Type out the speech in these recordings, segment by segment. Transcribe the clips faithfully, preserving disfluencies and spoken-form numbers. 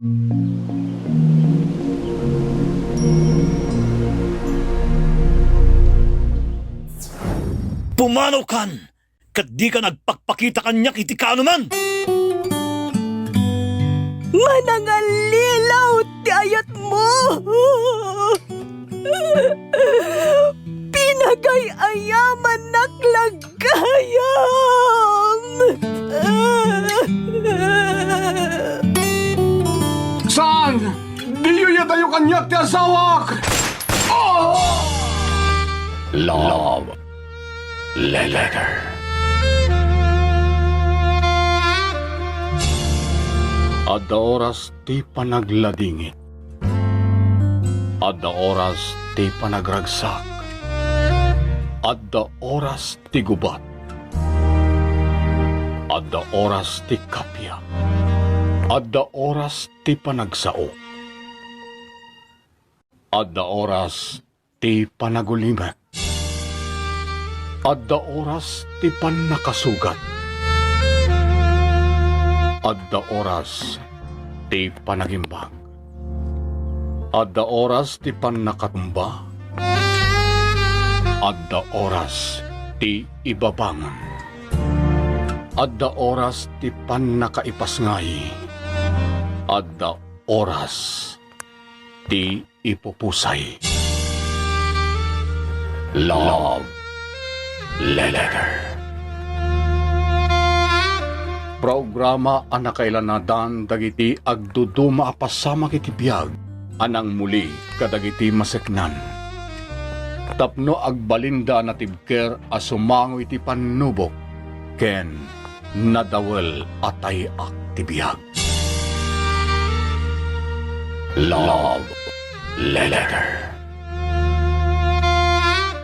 Pumanaw kan, ket dika agpakpakita kaniak iti kaanoman. Manangallilaw ti ayatmo. Pinagay-ayamannak la gayam. Saan? Diyo iyadayo kaniak ti asawak! Oh! Love Letter. Adda oras ti panagladingit. Adda oras ti panagragsak. Adda oras ti gubat. Adda oras ti kappia. Adda oras ti panagsao. Adda oras ti panagulimek. Adda oras ti pannakasugat. Adda oras ti panagimbag. Adda oras ti pannakatumba. Adda oras ti ibabangon. Adda oras ti pannakaipasngay. Adda oras ti ipupusay. Love Letter. Programa a nakailanadan dagiti agduduma a pasamak iti biag a nangmuli kadagiti maseknan. Tapno agbalinda a natibker a sumango iti pannubok ken nadawel a tay-ak ti biag. Love Letter.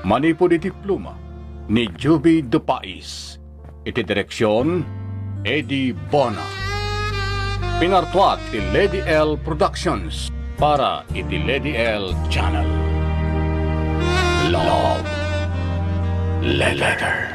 Manipud iti pluma ni Juby de Pais, iti direksion, Eddie Bona. Pinartuat ti Lady L Productions para iti Lady L Channel. Love Letter.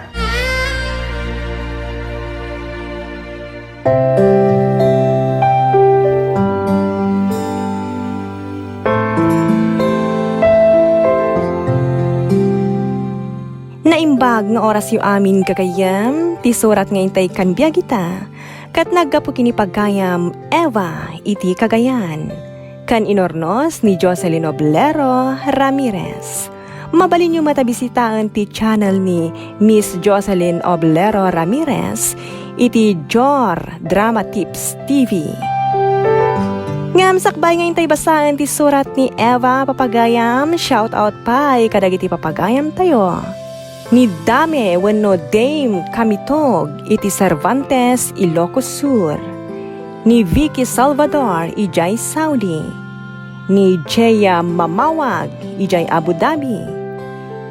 Naimbag nga orasyo amin, gagayyem, ti surat nga intay kan biag ita, ket naggapu ken ni pagayam Eva iti Cagayan, ken inurnos ni Jocelyn Oblero Ramirez. Mabalinyo met a bisitaen ti channel ni Miss Jocelyn Oblero Ramirez iti Jor Drama Tips T V. Ngem sakbay nga intay basaen ti surat ni Eva, papagayam, shout out pay kadagiti papagayamtayo. Ni Dame wenno Dame Kamitog iti Cervantes, Ilocos Sur. Ni Vicky Salvador idiay Saudi. Ni Jea Mamawag idiay Abu Dhabi.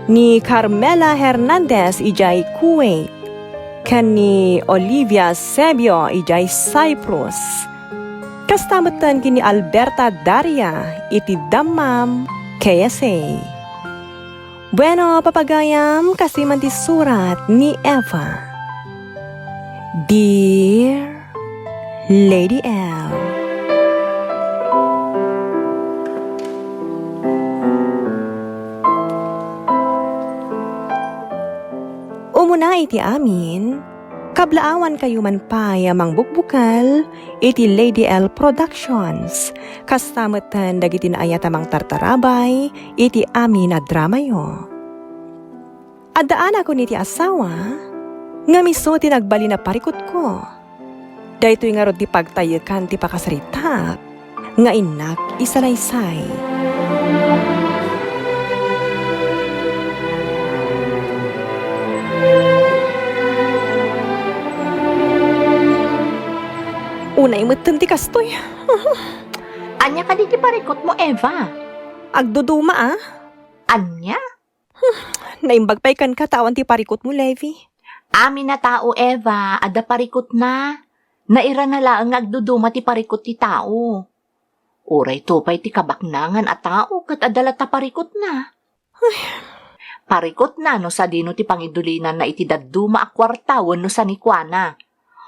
Ni Carmela Hernandez idiay Kuwait. Ken ni Olivia Sebio idiay Cyprus. Kasta metten ken ni Alberta Daria iti Dammam, K S A. Bueno, papagayam, kastoy man ti surat ni Eva. Dear Lady L. Umuna iti amin, kablaawankayo man pay a mangbukbukel iti Lady L Productions, kasta metten dagiti naayat a mangtartarabay iti amin a dramayo. Adda anakon iti asawa, ngem isu ti nagbalin a parikutko. Daytoy ngarud ti pagtayekan ti pakasaritaak nga innak isalaysay. Unay metten ti kastoy. Ania kadi ti parikutmo, Eva? Agduduma, a? Ania? Naimbag pay kenka ta awan ti parikutmo, Levi. Amin a tao, Eva, adda parikutna. Nairana laeng nga agduduma ti parikut ti tao. Uray to pay ti kabaknangan a tao ket adda latta parikutna. Ay. Parikutna no sadino ti pangidulinanna iti dadduma a kuarta wenno sanikuana.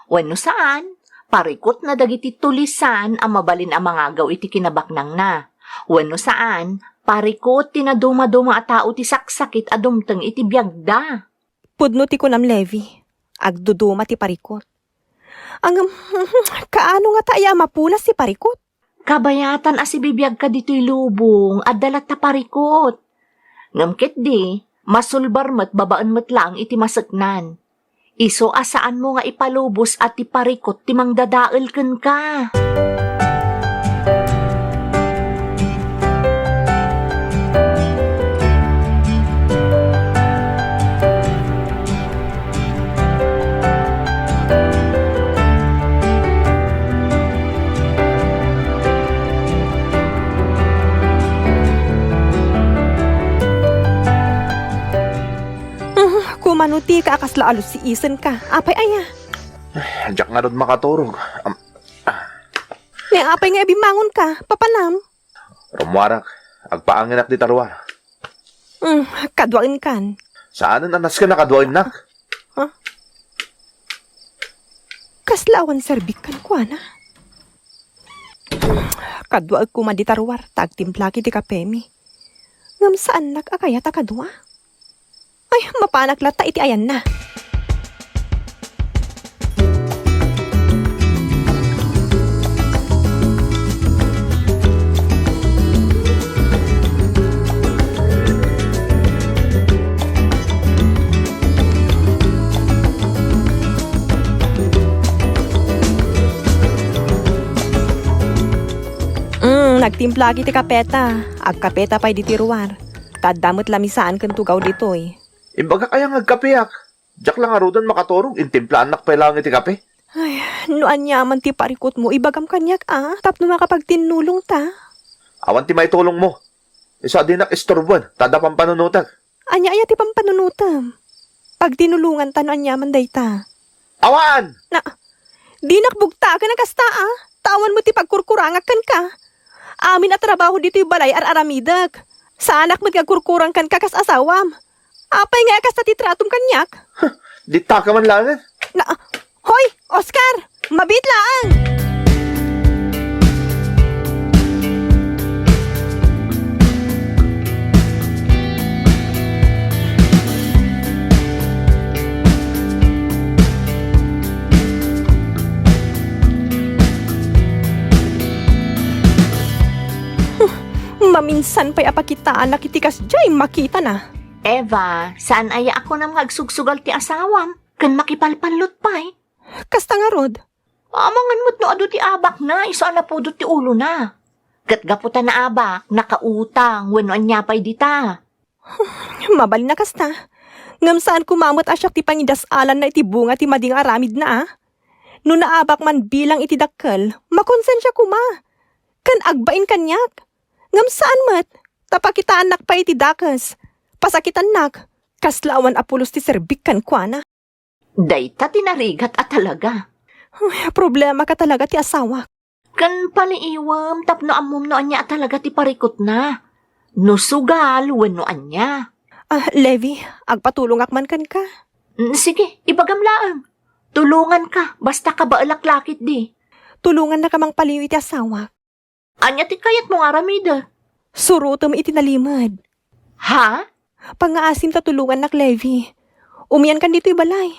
Wenno saan, Parikutna dagiti tulisan a mabalin a mangagaw iti kinabaknangna. Wenno saan, parikut ti nadumaduma a tao ti saksakit a dumteng iti biagda. Pudno ti kunam, Levi. Agduduma ti parikut. Ngem, kaano ngata aya a mapunas ti parikut? Kabayatan a sibibiagka ditoy lubong, adda latta parikut. Ngem ketdi, masulbar met babaen met laeng iti maseknan. Isu a saanmo nga ipalubos a ti parikut ti mangdadael kenka. Mhm, kumano ti ka a kasla alus si isenka. Apay aya? Ay, diak ngarud makaturog. Am- Ni apay nga ibimmangonka, papanam? Rummuarak, agpaangenak dita ruar. Hmm, kaduaenkan. Saanen a nasken a kaduaennak? Huh? Kasla awan serbik kenkuana? Kaduaek koma dita ruar, ta agtimplak iti kapemi. Ngem saannak a kayat a kadua? Ay, mapanak latta iti ayanna. Mm, nagtimplak iti kapeta. Agkapeta pay ditoy ruar. Ta adda met lamisaan ken tugaw ditoy. Imbagak aya nga agkapeak? Diak la ngaruden makaturog, intimplaannak pay laeng iti kape. Ay, no aniaman ti parikutmo, ibagam kaniak a, tapno makapagtinnulongta. Awan ti maitulongmo. Isu a dinak isturboen, ta adda pampanunotek. Ania aya ti pampanunotem? Pagtinulonganta no aniaman dayta. Awan! Na, dinak bugtaken a kasta a, ta awan met ti pagkurkurangak kenka. Amin a trabaho ditoy balay ar-aramidek. Saanak met nga agkurkurang kenka kas asawam. Apay nga kasta ti tratom kaniak? Huh, ditaka man laengen. Na, hoy, Oscar! Mabiit laeng! Huh, maminsan pay a pakitaanak iti kasdiay makitana. Eva, saan aya a kunam nga agsugsugal ti asawam ken makipalpallot pay? Kasta ngarud. Amangan met no adu ti abakna, isu a napudot ti ulona. Ket gapu ta naabak, nakautang, wenno ania pay dita. Mabalin a kasta. Ngem saan koma met a siak ti pangidas-alanna iti bunga ti madi nga aramidna a. No naabak man bilang iti dakkel, makonsensia koma. Ken agbain kaniak. Ngem saan met, ta pakitaannak pay iti dakes. Pasakitannak, kasla awan a pulos ti serbik kenkuana. Dayta ti narigat a talaga. Ay, problema ka talaga ti asawak. Ken paliiwem tapno ammom no ania a talaga ti parikutna. No sugal wenno ania. Ah, Levi, agpatulongak man kenka. Mm, sige, ibagam laeng. Tulonganka, basta kabaelak la ketdi. Tulongannaka mangpaliw iti asawak. Ania ti kayatmo nga aramidek? Surotem iti nalimed. Ha? Pangngaasim ta tulongannak, Levi. Umiankan ditoy balay.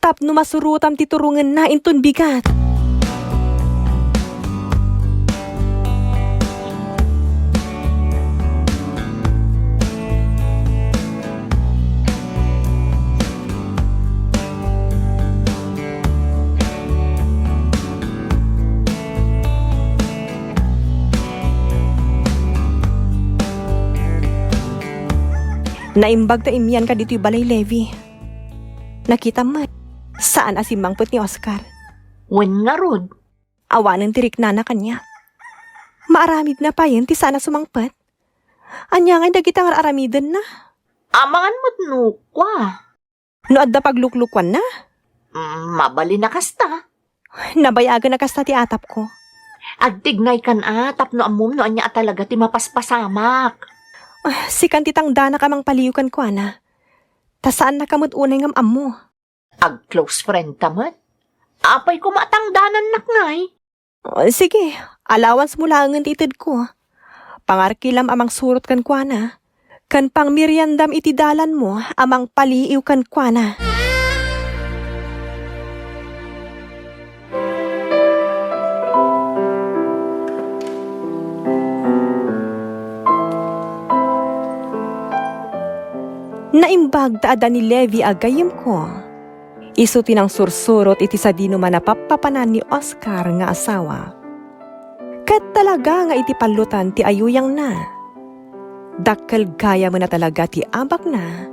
Tapno masurotam ti turongenna inton bigat. Naimbag ta immianka ditoy balay, Levi. Nakitam met, saan a simmangpet ni Oscar. Wen ngarud, awanen ti riknana kaniak. Maaramidna payen ti saan a sumangpet? Ania ngay dagiti ar-aramidenna? Amangan met no kua. No adda pagluklukuanna? Mm, mabalin a kasta. Nabayagen a kasta ti atapko. Agtignaykan a tapno ammom no ania a talaga ti mapaspasamak. Ah, sikan ti tangdanak a mangpaliw kenkuana. Ta saannaka met unay nga am-ammo. Ag-close friend ta met? Apay koma a tangdanannak ngay? Oh, sige, allowance mo laengen ti itedko. Pangarkilam a mangsurot kenkuana, ken pangmeriendam iti dalanmo a mangpaliiw kenkuana. Naimbag ta adda ni Levi a gayyemko. Isu ti nangsursurot iti sadinoman a pappapanan ni Oscar nga asawa. Ket talaga nga iti pallotan ti ayuyangna. Dakkel gayamen a talaga ti abakna,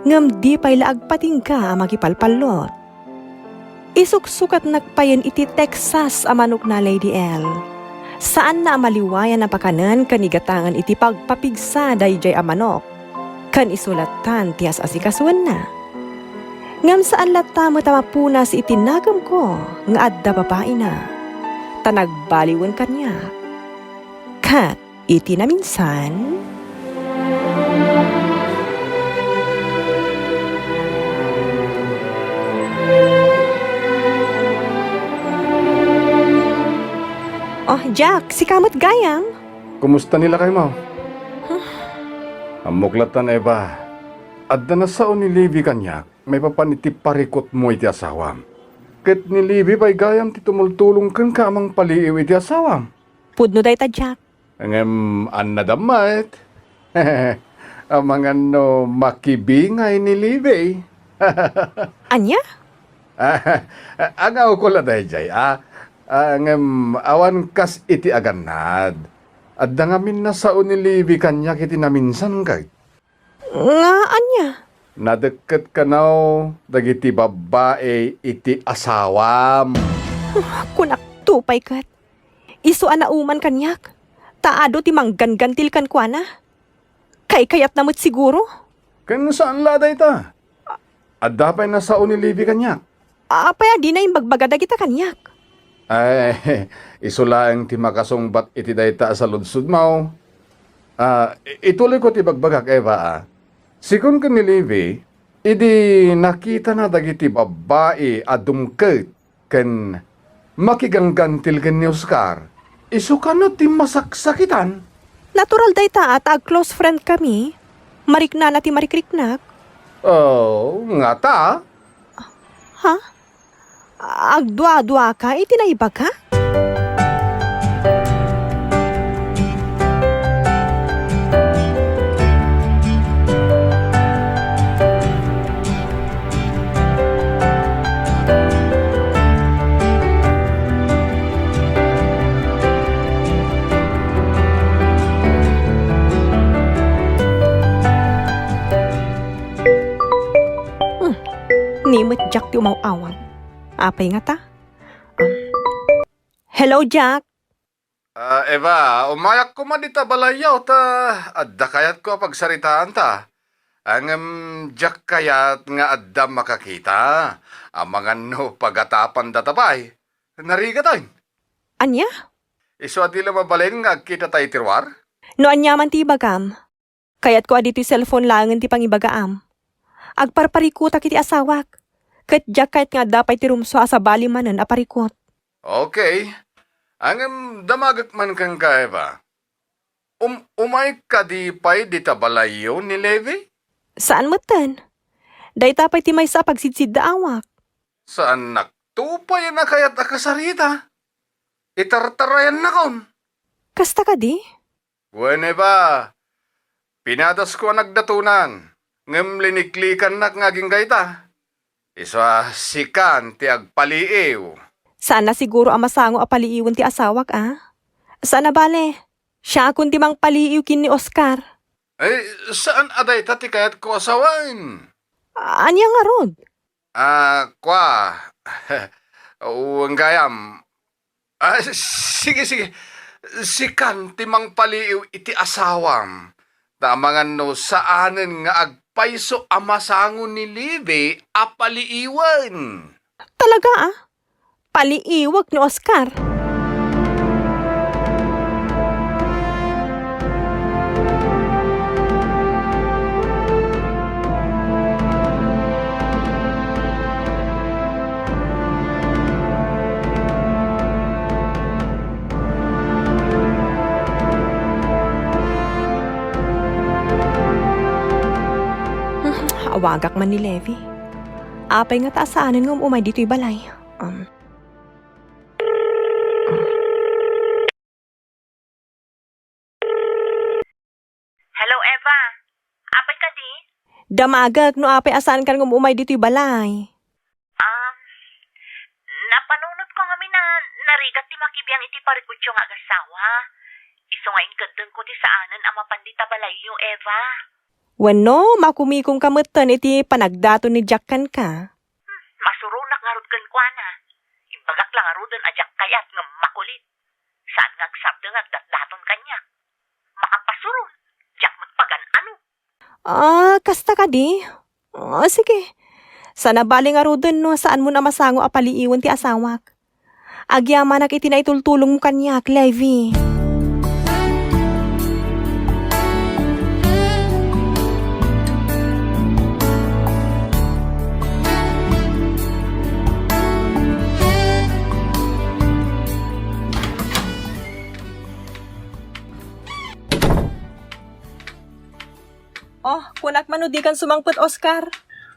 ngem di pay la agpatingga a makipalpallot. Isuksukatnak payen iti Texas a manokna, Lady L. Saanna a maliwayan a pakanen ken igatangen iti pagpapigsa daydiay a manok. Ken isu lattan ti as-asikasuenna. Ngem saan latta met a mapunas iti nakemko nga adda babaina, ta nagbaliwen kaniak. Ket iti naminsan, Oh, Jack, sika met gayam? Kumusta ni lakaymo? Huh? Ammok lattan, Eva. Adda nasao ni Levi kaniak maipapan iti parikutmo iti asawam. Ket ni Levi pay gayam ti tumultulong kenka a mangpaliiw iti asawam. Pudno dayta, Jack. Ngem annadam met. Amangan no makibingay ni Levi. Ania? Angawko la daydiay, a. A, ngem awan kas iti agannad. Adda ngamin nasao ni Levi kaniak iti naminsan ket. Nga ania? Nadekket kano dagiti babbai iti asawam. Kunakto pay ket, isu a nauman kaniak, ta adu ti mangganggantil kenkuana. Kaykayatna met siguro. Ken saan la a dayta. Adda pay nasao ni Levi kaniak. Apay a dina imbagbaga dagita kaniak? Ay, isu laeng ti makasungbat iti dayta a saludsodmo. Ah, i-, ituliyko ti bagbagak, Eva, a. Sigun ken ni Levi, idi nakitana dagiti babbai a dumket ken makiganggantil ken ni Oscar, isu kano ti masaksakitan? Natural dayta a ta ag-close friend kami. Mariknana ti marikriknak. Oh, ngata? Ha? Agduaduaka iti naibaga? Hmm. Ni met Jack ti umaw-awag. Apay ngata? Um, hello, Jack. Ah, Eva, umayak koma dita balayyo ta adda kayatko a pagsaritaanta. Ngem diak kayat nga adda makakita. Amangan no pagatapandata pay. Narigaten. Ania? Isu a di la mabalin nga agkitata iti ruar? No aniaman ti ibagam, kayatko a ditoy cellphone laengen ti pangibagaam. Agparparikutak iti asawak, ket diak kayat nga adda pay ti rumsua a sabali manen a parikut. Okay. Ngem damagek man kenka, Eva. Um-, umay kadi pay dita balayyo ni Levi? Saan metten. Dayta pay ti maysa a pagsidsiddaawak. Saannakto pay a kayat a kasarita. Itartarayannakon. Kasta kadi? Wen, Eva, pinadasko a nagdatonan, ngem liniklikannak nga agingga ita. Isu a sikan ti agpaliiw. Saan a siguro a masango a paliiwen ti asawak, a? Saan a bale, siakon ti mangpaliiw ken ni Oscar. Ay, saan a dayta ti kayatko a sawen? Ania ngarud? Ah, kua. Wen gayam. Ah, sige, sige. Sikan ti mangpaliiw iti asawam. Ta amangan no saanen nga agpayso a masango ni Levi a paliiwen. Talaga, a? Paliiwek ni Oscar. Tawagak man ni Levi. Apay ngata a saanen nga um-umay ditoy balay? Um. Hello, Eva. Apay kadi? Damagek no apay a saankan nga um-umay ditoy balay. Um, napanunotko ngamin a narigat ti makibiang iti parikutyo nga agasawa. Isu nga inkeddengko ti saanen a mapan dita balayyo, Eva. Wenno, makumikomka metten iti panagdaton ni Jack kenka. Hmm, masuronak ngarud kenkuana. Imbagak la ngaruden a diak kayat ngem makulit. Saan nga agsardeng nga agdatdaton kaniak. Makapasuron, diak met pagan-ano. Ah, kasta kadi? Ah, sige. Saan a bale ngaruden no saanmon a masango a paliiwen ti asawak. Agyamanak iti naitultulongmo kaniak, Levi. Oh, kunak man no dikan sumangpet, Oscar.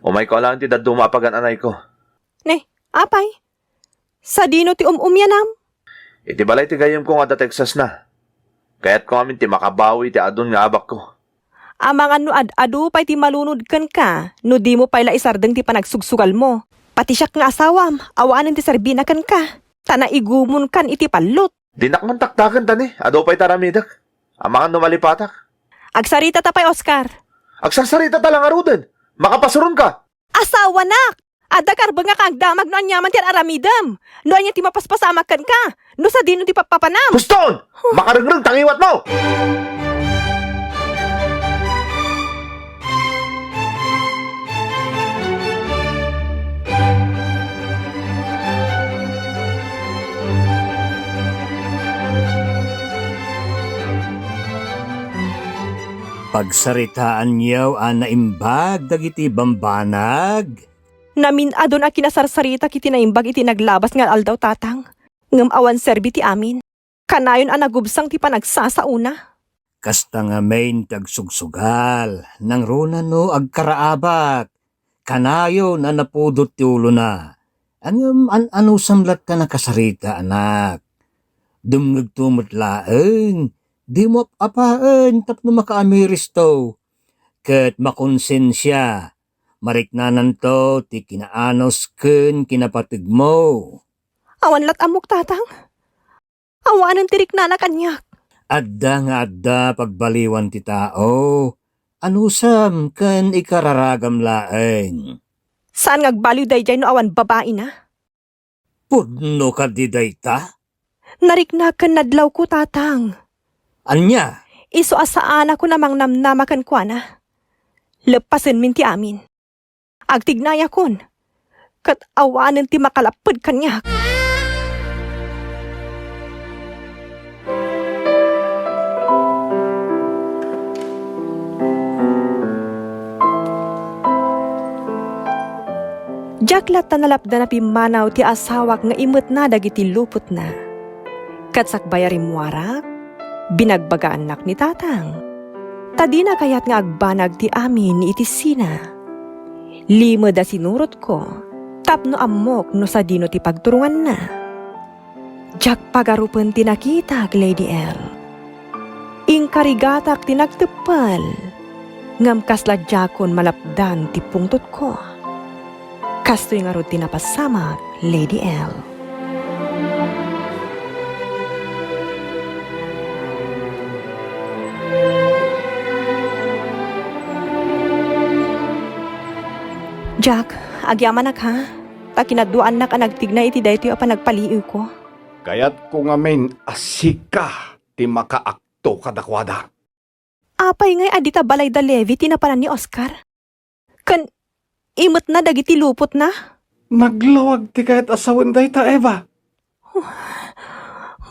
Umayko laeng ti dadduma a pagan-anayko. Ne, apay? Sadino ti um-umianam? Iti balay ti gayyemko nga adda Texas na. Kayatko ngamin ti makabawi iti adun nga abakko. Amangan no ad-adu pay ti malunod kenka, no dimo pay la isardeng ti panagsugsugalmo. Pati siak nga asawam, awanen ti serbina kenka. Ta naigumonkan iti pallot. Dinak man taktaken, ta ni, adu pay ti aramidek. Amangan no malipatak. Agsaritata pay, Oscar. Agsarsaritata la ngaruden. Makapasuronka. Asawanak! Adda karbeng nga kaagdamag no aniaman ti ar-aramidem. No ania ti mapaspasamak kenka. No sadino ti pappapanam. Huston! Makarengreng ta ngiwatmo! Pagsaritaanyo a naimbag dagiti bambanag. Namin-adun a kinasarsaritak iti naimbag iti naglabas nga aldaw, Tatang. Ngem awan serbi ti amin. Kanayon a nagubsang ti panagsasaona. Kasta ngamin ti agsugsugal, nangruna no agkaraabak, kanayon a napudot ti ulona. Ngem an-anusam latta nakasarita, anak. Dumngegto met laeng, dimo ap-apaen tapno makaamiristo. Ket makonsensia, mariknananto ti kinaanus ken kinapategmo. Awan lat ammok, Tatang. Awanen ti riknana kaniak. Adda nga adda pagbaliwan ti tao. Anusam ken ikararagam laeng. Saan nga agbaliw daydiay no awan babaina? Pudno kadi dayta? Narikna ken nadlawko, Tatang. Ania? Isu a saanakon a mangnamnama kenkuana. Leppasenmin ti amin. Agtignayakon, ket awanen ti makalapped kaniak. Diak latta nalapdan a pimmanaw ti asawak nga imetna dagiti lupotna. Ket sakbay a rimmuarak, binagbagaannak ni Tatang. Ta dina kayat nga agbanag ti amin iti sina. Limed a sinurotko tapno ammok no sadino ti pagturonganna. Diak pagarupen ti nakitak, Lady L. Inkarigatak ti nagteppel, ngem kasla diakon malapdan ti pungtotko. Kastoy ngarud ti napasamak, Lady L. Jack, agyamanak ha, ta kinaduaannak a nagtignay iti daytoy a panagpaliiwko. Kayatko ngamin a sika ti makaakto kadakuada. Apay ngay a dita balay da Levi ti napanan ni Oscar? Ken imetna dagiti lupotna? Naglawag ti kayat a sawen dayta, Eva.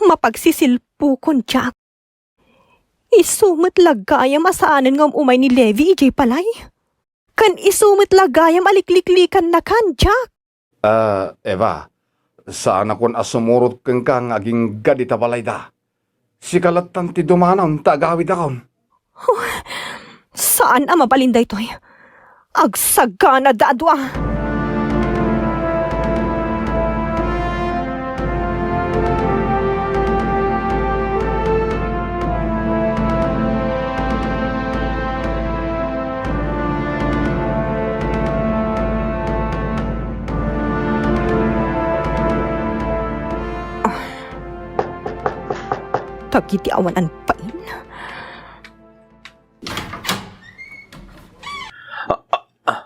Mapagsisilpukon, Jack. Isu met la gayam a saanen nga um-umay ni Levi idiay balay. Ken isu met la gayam a likliklikannakan, Jack. Ah, Eva, saanakon a sumurot kenka nga agingga dita balayda. Sika lattan ti dumanaw ta agawidakon. Oh, saan a mabalin daytoy. Agsagana da a dua. Ah. Dagiti awan pain. Ah, ah, ah,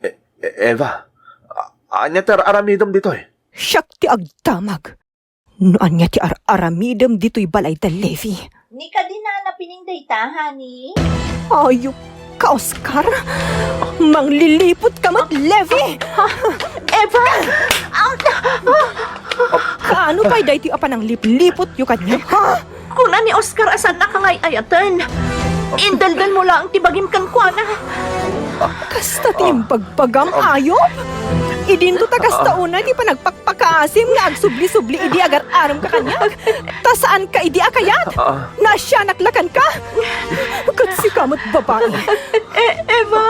E-, E-, Eva, a-, ania ti ar-aramidem ditoy? Siak ti agdamag. No ania ti ar-aramidem ditoy balay da Levi? Ni kadinana pining dayta, honey? Ayupka, Oscar. Mangliliput ka met, Levi! Eva! Kaano pay daytoy a pananglipliputyo kaniak, ha? Kuna ni Oscar a saannaka nga ay-ayaten. Indeldelmo laeng ti bagim kenkuana. Kasta ti imbagbagam, ayup? Idinto ta kasta unay ti panagpakpakaasim nga agsubli-subli idi agar-aremka kaniak. Ta saanka idi a kayat. Naasianak la kenka. Ket sika met, babai. E-, Eva!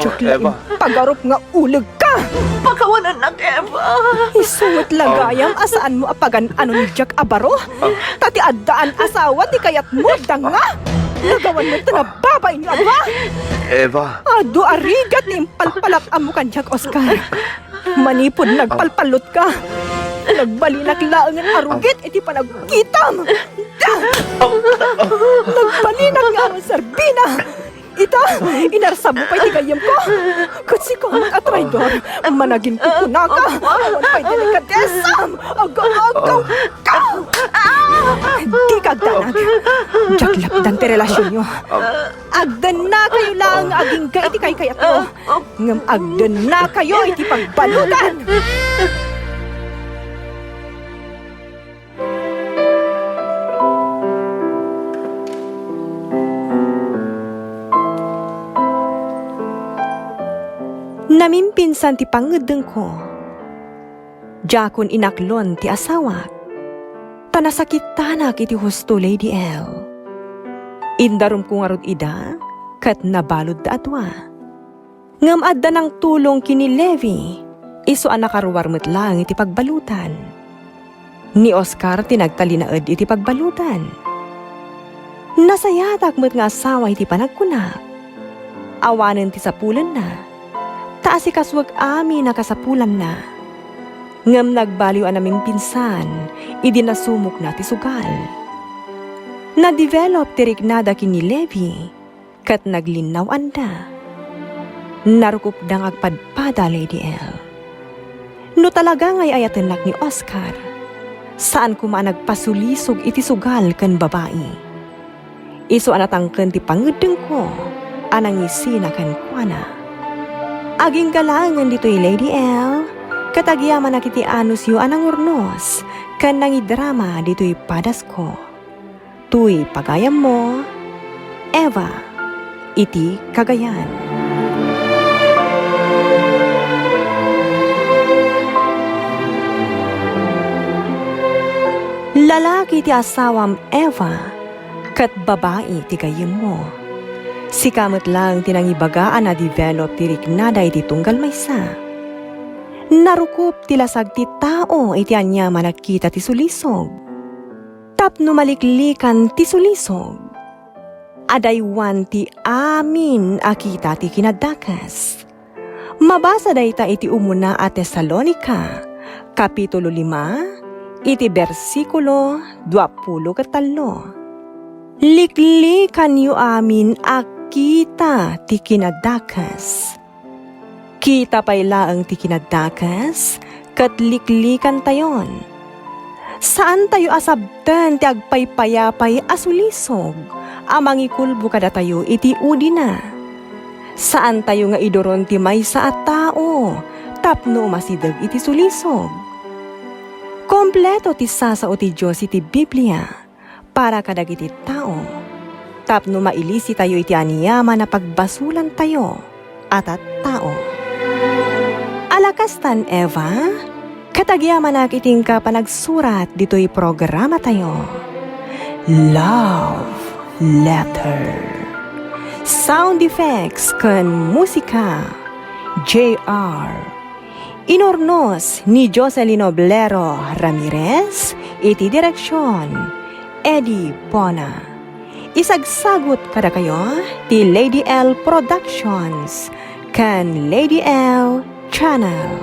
Diak la impagarup nga ulegka! Pakawanennak, Eva! Isu met la gayam a saanmo a pagan-anon diak a baro? Ta ti addaan asawa ti kayatmo, danga! Nagawan met ta nababainyo a dua! Eva! Adu a rigat ti impalpalat-ammo kaniak, Oscar. Manipud nagpalpallotka, nagbalinak laengen a rugit iti panagkitam. Nagbalinak nga awan serbina. Ita, inarsabmo pay ti gayyemko. Ket sika met a traidor. Managin kukunaka. Awan pay delikatesam. Agaw-agaw ka. Dika agdanag. Diak lapdan ti relasionyo. Agdennakayo laeng nga agingga iti kaykayatyo, ngem agdennakayo iti pagbaludan! Namimpinsan ti pangngeddengko. Diakon inaklon ti asawak, ta nasakitanak iti husto, Lady L. Indarumko ngarud ida, ket nabaludda a dua. Ngem adda nangtulong ken ni Levi, isu a nakaruar met laeng iti pagbaludan. Ni Oscar ti nagtalinaed iti pagbaludan. Nasayatak met nga asawa iti panagkunak. Awanen ti sapulanna, ta asikasuek amin a kasapulanna. Ngem nagbaliw a namimpinsan idi nasumokna ti sugal. Na-develop ti riknada ken ni Levi ket naglinnaw-anda. Narukopda nga agpadpada, Lady L. No talaga nga ay-ayatennak ni Oscar, saan koma a nagpasulisog iti sugal ken babai. Isu a natangken ti pangngeddengko a nangisina kenkuana. Agingga laengen ditoy, Lady L, ket agyamanak iti anusyo a nangurnos ken nangidrama ditoy padasko. Toy pagayammo, Eva, iti Cagayan. Lalaki ti asawam, Eva, ket babai ti gayyemmo. Sika met laeng ti nangibaga a na-develop ti riknada iti tunggal maysa. Narukop ti lasag ti tao iti aniaman a kita ti sulisog. Tapno maliklikan ti sulisog, adaywan ti amin a kita ti kinadakes. Mabasa dayta iti umuna a Tesalonica, kapitulo lima, iti bersikulo duapulo ket tallo. Liklikanyo amin a kita ti kinadakes. Kita pay laeng ti kinadakes ket liklikantayon. Saantayo a sabten ti agpaypayapay a sulisog a mangikulbo kadatayo iti udina. Saantayo nga iduron ti maysa a tao tapno umasideg iti sulisog. Kompleto ti sasao ti Dios iti Biblia para kadagiti tao, tapno mailisitayo iti aniaman a pagbasolantayo a tattao. Ala kastan, Eva, ket agyamanak iti inka panagsurat ditoy programatayo. Love Letter. Sound effects ken musika, J R. Inurnos ni Jocelyn Oblero Ramirez, iti direksyon, Eddie Bona. Isagsagut kadakayo ti Lady L Productions ken Lady L Channel.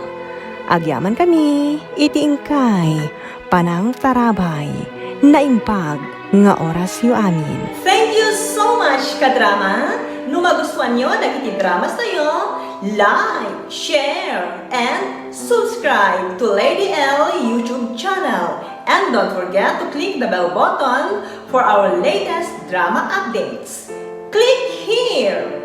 Agyamankami iti inkay panangtarabay. Naimbag nga orasyo amin. Thank you so much, kadrama! No magustuanyo dagiti dramas tayo, like, share, and subscribe to Lady L YouTube channel. And don't forget to click the bell button for our latest drama updates. Click here!